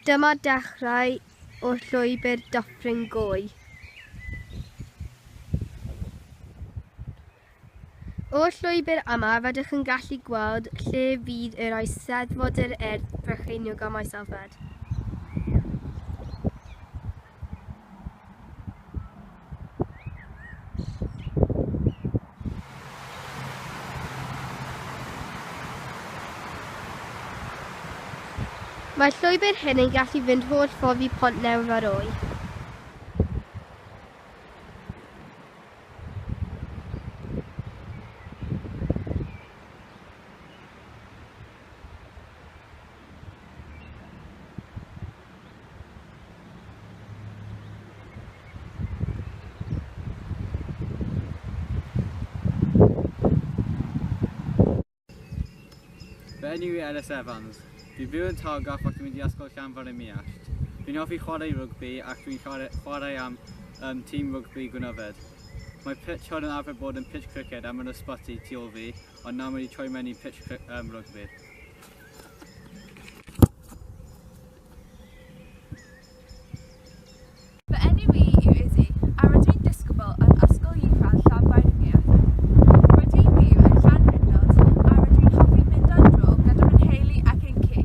Dyma dechrau o'r llwybr Dyffryn Gwy. O'r llwybr yma rydych yn gallu gweld lle fydd yr Eisteddfod yr Urdd Brycheiniog a Maesyfed. Mae'r llwybr hyn yn gallu fynd holl ffordd i Pont Newydd ar Wy. Fy enw i Ellis Evans. Dwi'n byw yn Talgarth ac dwi'n mynd i Ysgol Llanfair ym Muallt. Dwi'n hoffi chwarae rygbi ac dwi'n chwarae am um, tîm rygbi Gwynafed. Mae pitch hwn yn arfer bod yn pitch cricket am yn ysbyty tu ôl fi, ond nawr mae wedi troi mewn i pitch um, rygbi. Fy enw i yw Izzy, a rydw i'n disgybl yn Ysgol Uwchradd Llanfair-ym-Muallt. Rydw i'n byw yn Llandrindod, a rydw i'n hoffi mynd am dro gyda fy nheulu ac ein ci.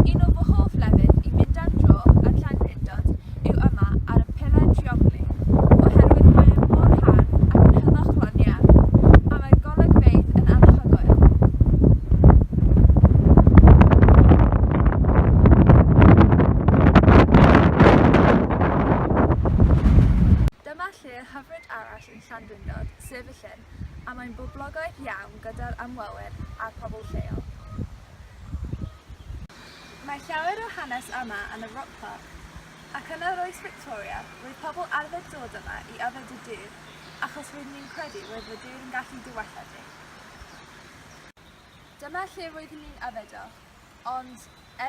Un o fy hoff lefydd i mynd am dro yn Llandrindod yw yma ar y Pillar Triongli, oherwydd mae e mor hardd ac yn heddychlon iawn, a mae'r golygfeydd yn anhygoel. Dyma lle hyfryd arall yn Llandrindod, sef y llyn, a mae'n boblogaidd iawn gyda'r ymwelwyr a'r pobl lleol. Mae llawer o hanes yma yn y Rock Park, ac yn yr oes Victoria, roedd pobl arfer dod yma i yfed y dŵr, achos roedden nhw'n credu roedd y dŵr yn gallu dy wella di. Dyma lle roedden ni'n yfed o, ond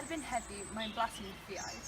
erbyn heddiw mae'n blasu'n ffiaidd.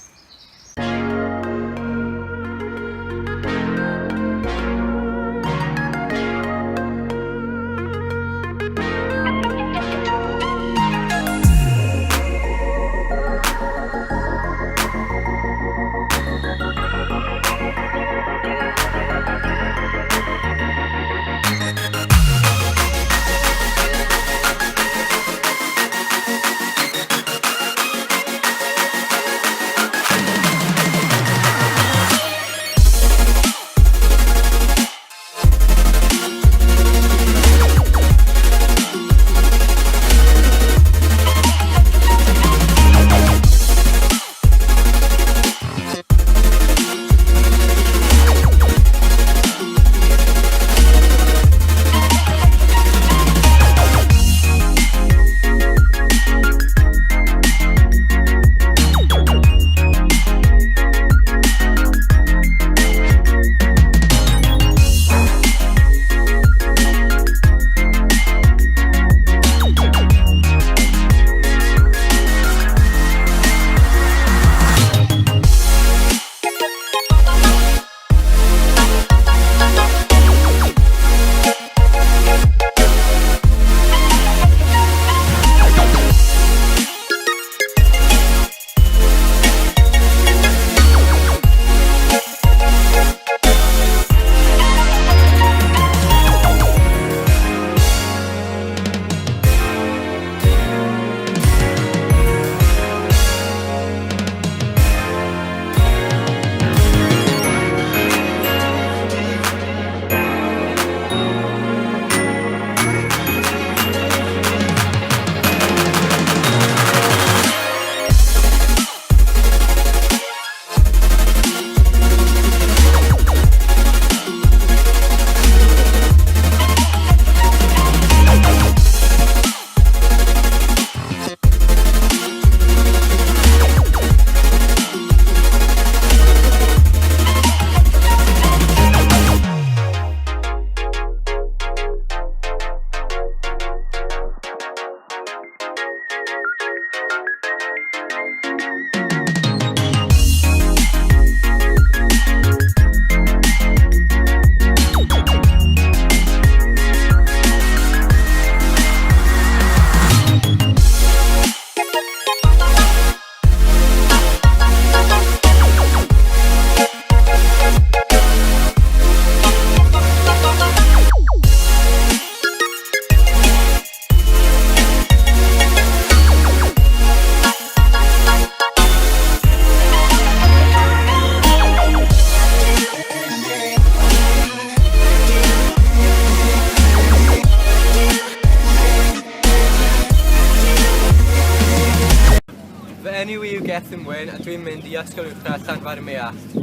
Gethin Wyn a dwi'n mynd i Ysgol Uwchradd Llanfair-ym-Muallt.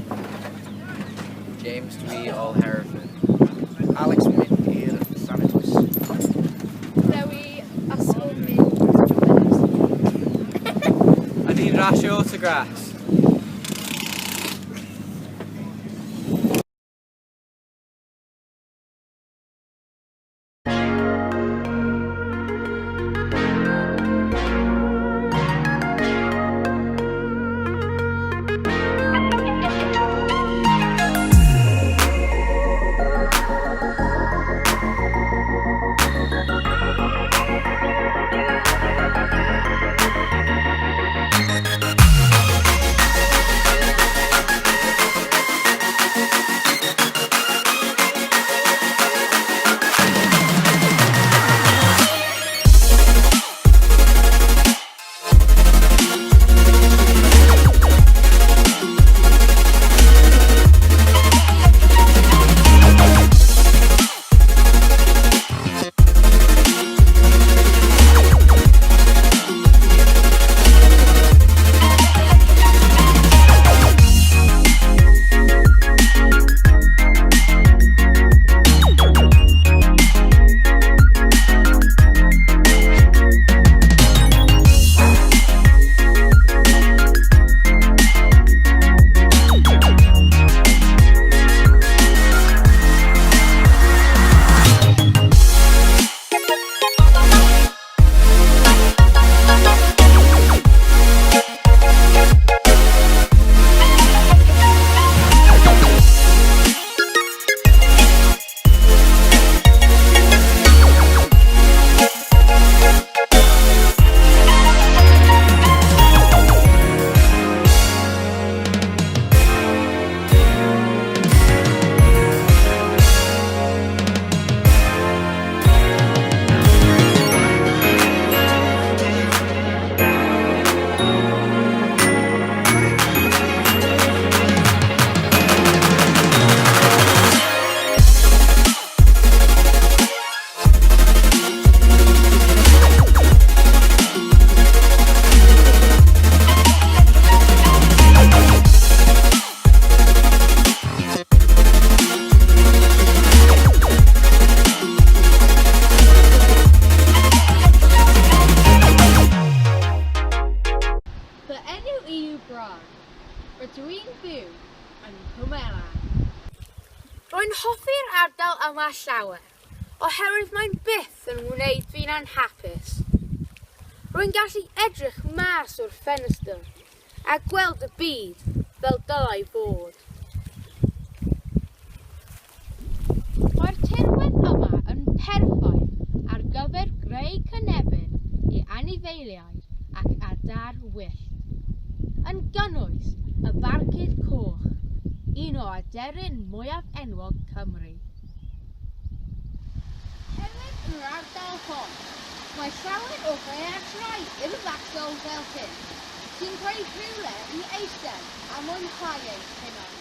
James dwi o Hereford. Alex mynd i'r Llanidloes. Dewi, Ysgol Mynd A ni'n rasio autograss. Fy enw i yw Bran. Rydw i'n byw yn Nghwm Elan. Rwy'n hoffi'r ardal yma llawer, oherwydd mae'n byth yn wneud fi'n anhapus. Rwy'n gallu edrych mas o'r ffenestr a gweld y byd fel dylai fod. Mae'r tirwedd yma yn perffaith ar gyfer greu cynefin i anifeiliaid ac adar wyllt, yn gynnwys y barcud coch, un o aderyn mwyaf enwog Cymru. Hefyd yn yr ardal hon, mae llawer o rhaeadrau urddasol fel hyn, sy'n creu rhywle i eistedd a mwynhau eich hunain.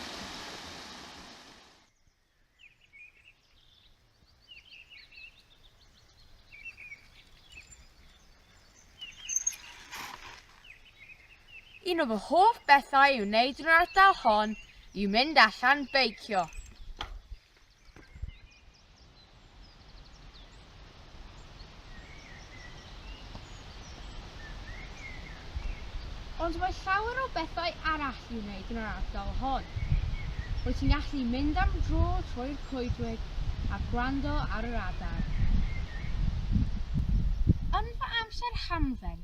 Un o fy hoff bethau i'w wneud yn yr ardal hon yw mynd allan beicio. Ond mae llawer o bethau arall i'w wneud yn yr ardal hon. Rwyt ti'n gallu mynd am dro trwy'r coedwig a gwrando ar yr adar. Yn fy amser hamdden,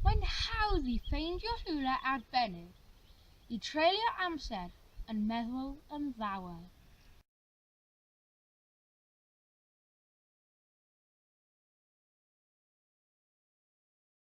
mae'n hawdd i ffeindio rhywle arbennig i treulio amser yn meddwl yn ddawel.